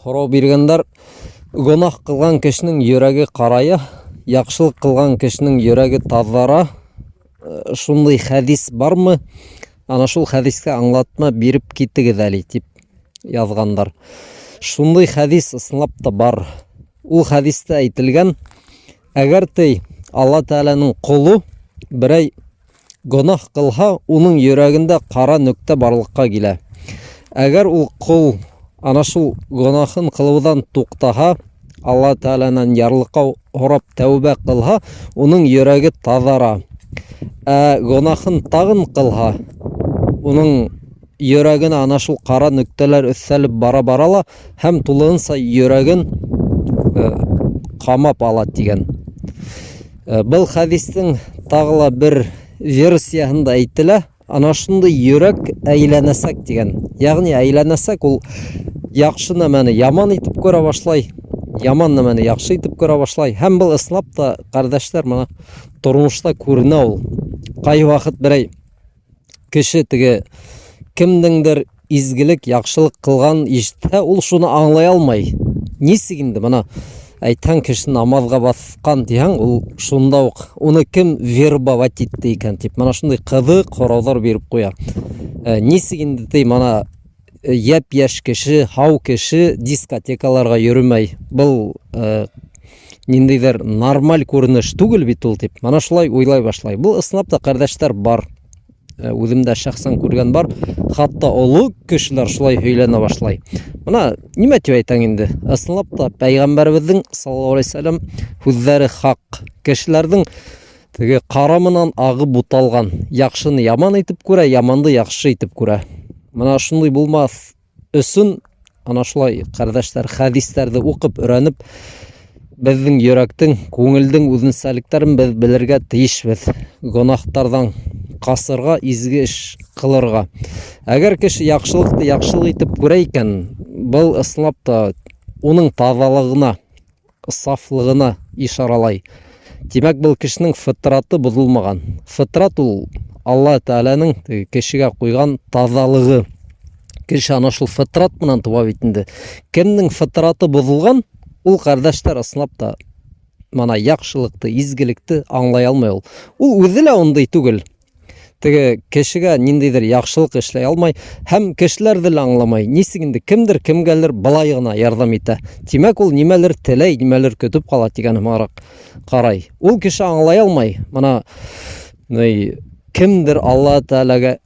Һорау биргәндәр, гөнаһ кылган кешенең йөрәге карая, яхшылык кылган кешенең йөрәге тазара. Шундый хәдис бармы? Ана шул хәдискә аңлатма биреп китегез әле, дип язгандар. Шундый хәдис ысынлап та бар. Ул хәдистә әйтелгән, әгәр ти Алла Тәгаләнең колы берәй Гөнаһ кылһа, уның йөрәгендә кара нөктә барлыкка килә. Әгәр ул кол ана шул гөнаһын кылудан туктаһа, Алла Тәгаләнән ярлыкау һорап тәүбә кылһа, уның йөрәге тазара. Ә гөнаһын тагын кылһа, уның йөрәгенә ана шул кара нөктәләр өстәлеп бара-бара ла һәм тулыынса йөрәген э, камап ала дигән. Был хәдистең тагы ла бер версияһында әйтелә, ана шундый йөрәк әйләнәсәк дигән. Ягъни әйләнәсәк ул яхшы нәмәне яман итеп күрә башлай, яман нәмәне яхшы итеп күрә башлай. Һәм был ысынлап та, кардәшләр, моны тормышта күренә ул. Кайвакыт берәй кеше теге кемнеңдер изгелек, яхшылык кылган ишетсә, ул шуны аңлый алмай. Нисек инде мына әйтһәң кеше намазга баскан диһәң, ул шунда ук уны кем вербовать итте икән дип, мына шундый кызык сораулар биреп куя. Э, нисек инде ди, мына э, япь-яшь кеше, һау кеше дискотекаларга йөрмәй. Был э, ниндидер нормаль күренеш түгел бит ул дип, мана шулай уйлай башлай. Был ысынлап та, кардәшләр, бар. Э, үзем дә шәхсән күргән бар. Хатта олы кешеләр шулай һөйләнә башлай. Мына нимә дип әйтәң инде? Ысынлап та пәйгамбәребезнең саллаллаһу алейһи вәсәлләм һүзләре хак. Кешеләрнең теге кара менән агы буталган. Яхшыны яман итеп күрә, яманды яхшы итеп күрә. Мына шундый булмас өсөн ана шулай, кардәшләр, хәдисләрҙе уҡып, өйрәнеп, беҙҙең йөрәктең, күңелдең үҙенсәлектәрен беҙ белергә тейешбеҙ. Гөнаһтарҙан ҡасырға, изге эш ҡылырға. Әгәр кеше яҡшылыҡты яҡшылыҡ итеп күрә икән, был ысынлап та уның таҙалығына, сафлығына ишаралай. Тимәк, был кешенең фытраты боҙолмаған. Фытрат ул Алла Тәгаләнең кешегә куйган тазалыгы. Кеше ана шул фытрат менән туа бит инде. Кемнең фытраты бозылган, ул кардәшләр ысынлап та мана яхшылыкты, изгелекте аңлай алмай ул. Ул үзе лә ундый түгел. Теге кешегә ниндидер яхшылык эшләй алмай һәм кешеләр дә аңламай. Ничек инде кемдер кемгәлер былай гына ярдәм итә. Тимәк, ул нимәлер теләй, нимәлер көтеп кала дигән һымаграк карай. Ул кеше аңлай алмай. Мына кемдер Алла Тәгаләгә